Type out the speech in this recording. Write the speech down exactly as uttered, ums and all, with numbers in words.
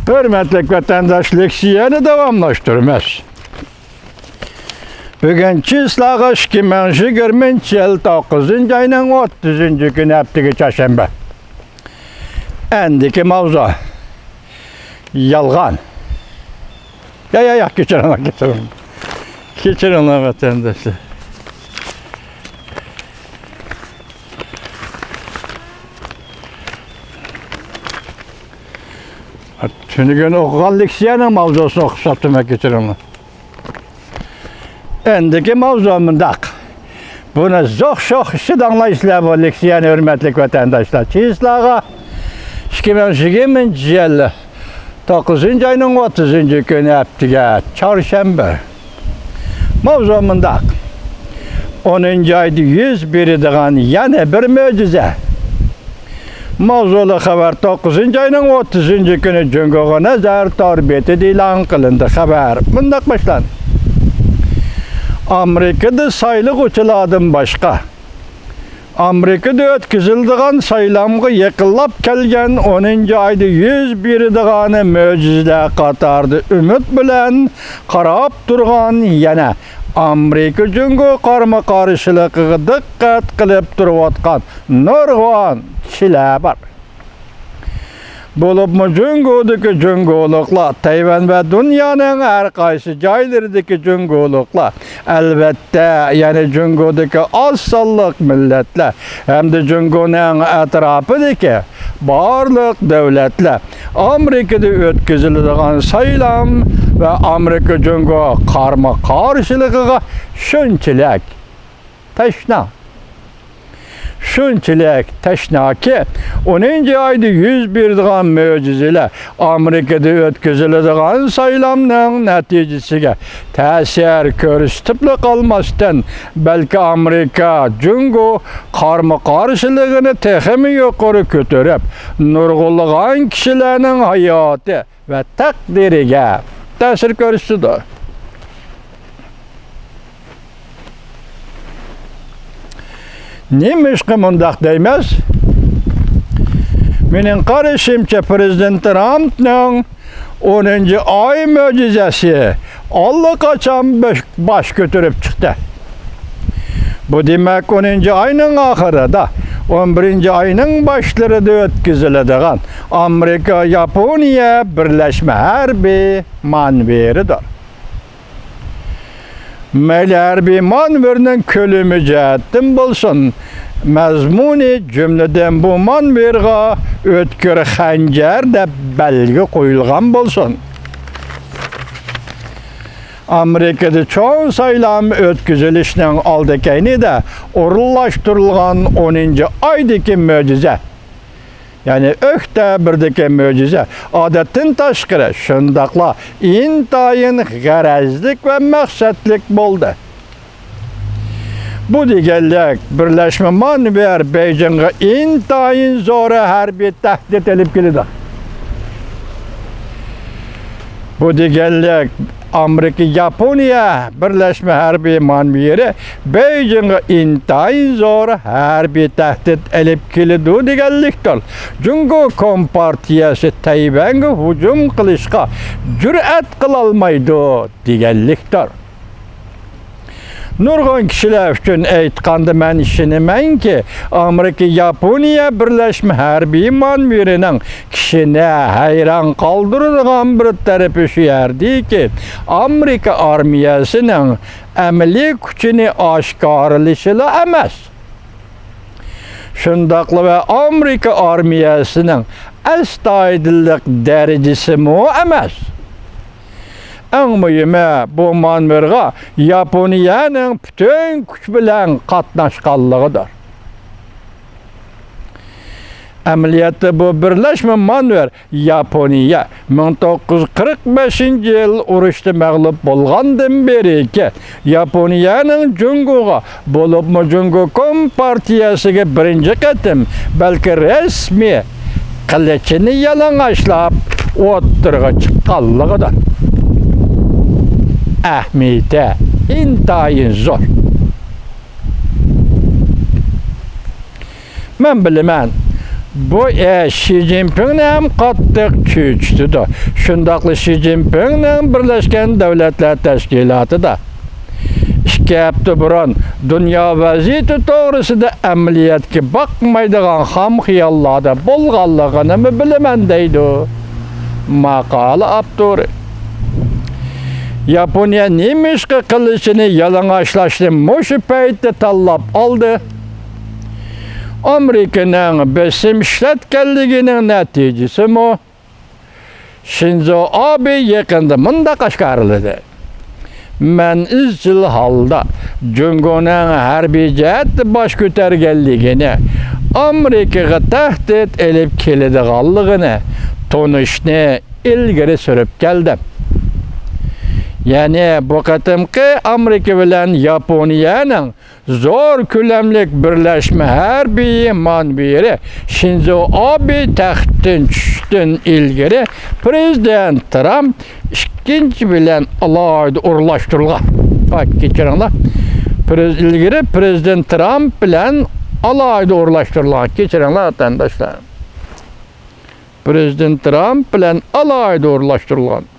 ھۆرمەتلىك ۋەتەنداش، لېكسىيەنى داۋاملاشتۇرىمىز. بۈگۈن چىسلاغا ئىككى مىڭ يىگىرمىنچى يىل توققۇزىنچى ئاينىڭ ئوتتۇزىنچى كۈنى، ھەپتىگە چارشەنبە. ئەندىكى ماۋزۇ: يالغان. يا، يا، يا، كەچۈرۈڭلار، كەچۈرۈڭلار. كەچۈرۈڭلار، ۋەتەنداشلار. تۈنۈگۈن ئوقۇغان لېكسىيەنىڭ ماۋزۇسىنى ئوقۇپ ساپتىمەن، كەچۈرۈڭلار. ئەندىكى ماۋزۇ مۇنداق. بۇنى زوق شوق ئىچىدە ئاڭلايسىلەر بۇ لېكسىيەنى، ھۆرمەتلىك ۋەتەنداشلار. چىسلاغا ئىككى مىڭ يىگىرمىنچى يىل توققۇزىنچى ئاينىڭ ئوتتۇزىنچى كۈنى، ھەپتىگە چارشەنبە. ماۋزۇ مۇنداق. ئونىنچى ئايدا يۈز بېرىدىغان يەنە بىر مۆجىزە. ماۋزۇلۇق خەۋەر: توققۇزىنچى ئاينىڭ ئوتتۇزىنچى كۈنى جۇڭگوغا نەزەر تور بېتىدە ئېلان قىلىندى. خەۋەر مۇنداق باشلاندى. ئامېرىكىدا سايلىغۇچىلاردىن باشقا، ئامېرىكىدا ئۆتكۈزۈلىدىغان سايلامغا يېقىنلاپ كەلگەن ئونىنچى ئايدا يۈز بېرىدىغان مۆجىزىلەر قاتارىدا ئۈمىد بىلەن قاراپ تۇرغان يەنە ئامېرىكا جۇڭگو قارمۇ قارشىلىقىغا دىققەت قىلىپ تۇرۇۋاتقان نۇرغۇن كىشىلەر بار. بولۇپمۇ جۇڭگودىكى جۇڭگولۇقلار، تەيۋەن ۋە دۇنيانىڭ ھەر قايسى جايلىرىدىكى جۇڭگولۇقلار، ئەلۋەتتە، يەنە جۇڭگودىكى ئاز سانلىق مىللەتلەر ھەمدە جۇڭگونىڭ ئەتراپىدىكى بارلىق دۆلەتلەر ئامېرىكىدا ئۆتكۈزۈلىدىغان سايلام ۋە ئامېرىكا جۇڭگو قارمۇ قارشىلىقىغا شۇنچىلىك تەشنا. شۇنچىلىك تەشناكى، ئونىنچى ئايدا يۈز بېرىدىغان مۆجىزىلەر ئامېرىكىدا ئۆتكۈزۈلىدىغان سايلامنىڭ نەتىجىسىگە تەسىر كۆرسىتىپلا قالماستىن، بەلكى ئامېرىكا جۇڭگو قارمۇ قارشىلىقىنى تېخىمۇ يۇقىرى كۆتۈرۈپ، نۇرغۇنلىغان كىشىلەرنىڭ ھاياتى ۋە تەقدىرىگە تەسىر كۆرسىتىدۇ. نېمىشقا مۇنداق دەيمىز؟ مېنىڭ قارىشىمچە، پىرېزىدېنت ترامپنىڭ ئونىنچى ئاي مۆجىزىسى ئاللىقاچان باش، باش كۆتۈرۈپ چىقتى. بۇ دېمەك، ئونىنچى ئاينىڭ ئاخىرىدا، ئون بىرىنچى ئاينىڭ باشلىرىدا ئۆتكۈزۈلىدىغان ئامېرىكا ياپونىيە بىرلەشمە ھەربىي مانېۋىرىدۇر. مەيلى ھەربىي مانېۋىرنىڭ كۆلىمى جەھەتتىن بولسۇن، مەزمۇنى، جۈملىدىن بۇ مانېۋىرغا ئۆتكۈر خەنجەر دەپ بەلگە قويۇلغان بولسۇن، ئامېرىكىدا چوڭ سايلام ئۆتكۈزۈلۈشىنىڭ ئالدى كەينىدە ئورۇنلاشتۇرۇلغان ئونىنچى ئايدىكى مۆجىزە، يەنى ئۆكتەبىردىكى مۆجىزە ئادەتتىن تاشقىرى، شۇنداقلا ئىنتايىن غەرەزلىك ۋە مەقسەتلىك بولدى. بۇ دېگەنلىك، بىرلەشمە مانېۋىر بېيجىڭغا ئىنتايىن زور ھەربىي تەھدىت ئېلىپ كېلىدۇ. بۇ دېگەنلىك، ئامېرىكا ياپونىيە بىرلەشمە ھەربىي مانېۋىرى بېيجىڭغا ئىنتايىن زور ھەربىي تەھدىت ئېلىپ كېلىدۇ دېگەنلىكتۇر. جۇڭگو كومپارتىيەسى تەيۋەنگە ھۇجۇم قىلىشقا جۈرئەت قىلالمايدۇ دېگەنلىكتۇر. نۇرغۇن كىشىلەر ئۈچۈن ئېيتقاندا، مەن ئىشىنىمەنكى، ئامېرىكا ياپونىيە بىرلەشمە ھەربىي مانېۋىرىنىڭ كىشىنى ھەيران قالدۇرىدىغان بىر تەرىپى شۇ يەردىكى، ئامېرىكا ئارمىيەسىنىڭ ئەمەلىي كۈچىنى ئاشكارىلىشىلا ئەمەس، شۇنداقلا ۋە ئامېرىكا ئارمىيەسىنىڭ ئەستايىدىللىق دەرىجىسىمۇ ئەمەس. ئەڭ مۇھىمى، بۇ مانېۋىرغا ياپونىيەنىڭ پۈتۈن كۈچ بىلەن قاتناشقانلىقىدۇر. ئەمەلىيەتتە بۇ بىرلەشمە مانېۋىر ياپونىيە مىڭ توققۇز يۈز قىرىق بەشىنچى يىل ئۇرۇشتا مەغلۇپ بولغاندىن بېرىكى، ياپونىيەنىڭ جۇڭگوغا، بولۇپمۇ جۇڭگو كومپارتىيەسىگە بىرىنچى قېتىم، بەلكى رەسمىي قىلىچىنى يالىڭاچلاپ ئوتتۇرىغا چىققانلىقىدۇر. ئەھمىيىتى ئىنتايىن زور. مەن بىلىمەن، بۇ ئىش شى جىنپىڭنى ھەم قاتتىق چۆچۈتىدۇ. شۇنداقلا شى جىنپىڭنىڭ بىرلەشكەن دۆلەتلەر تەشكىلاتىدا ئىككى ھەپتە بۇرۇن دۇنيا ۋەزىيىتى توغرىسىدا ئەمەلىيەتكە باقمايدىغان خام خىياللاردا بولغانلىقىنىمۇ بىلىمەن، دەيدۇ ماقالە ئاپتورى. ياپونىيە نېمىشقا قىلىچىنى يالىڭاچلاشنى مۇشۇ پەيتتە تاللاپ ئالدى؟ ئامېرىكىنىڭ بېسىم ئىشلەتكەنلىكىنىڭ نەتىجىسىمۇ؟ شىنزو ئابې يېقىندا مۇنداق ئاشكارىلىدى: مەن ئىزچىل ھالدا جۇڭگونىڭ ھەربىي جەھەتتە باش كۆتۈرگەنلىكىنى، ئامېرىكىغا تەھدىت ئېلىپ كېلىدىغانلىقىنى تونۇشنى ئىلگىرى سۈرۈپ كەلدىم. يەنى بۇ قېتىمقى ئامېرىكا بىلەن ياپونىيەنىڭ زور كۆلەملىك بىرلەشمە ھەربىي مانېۋىرى شىنزو ئابې تەختتىن چۈشۈشتىن ئىلگىرى پىرېزىدېنت ترامپ ئىككىنچى بىلەن ئالاھىدە ئورۇنلاشتۇرۇلغان. ئاي، كەچۈرۈڭلار. پىرېز-، ئىلگىرى پىرېزىدېنت ترامپ بىلەن ئالاھىدە ئورۇنلاشتۇرۇلغان. كەچۈرۈڭلار، ۋەتەنداشلار. پىرېزىدېنت ترامپ بىلەن ئالاھىدە ئورۇنلاشتۇرۇلغان.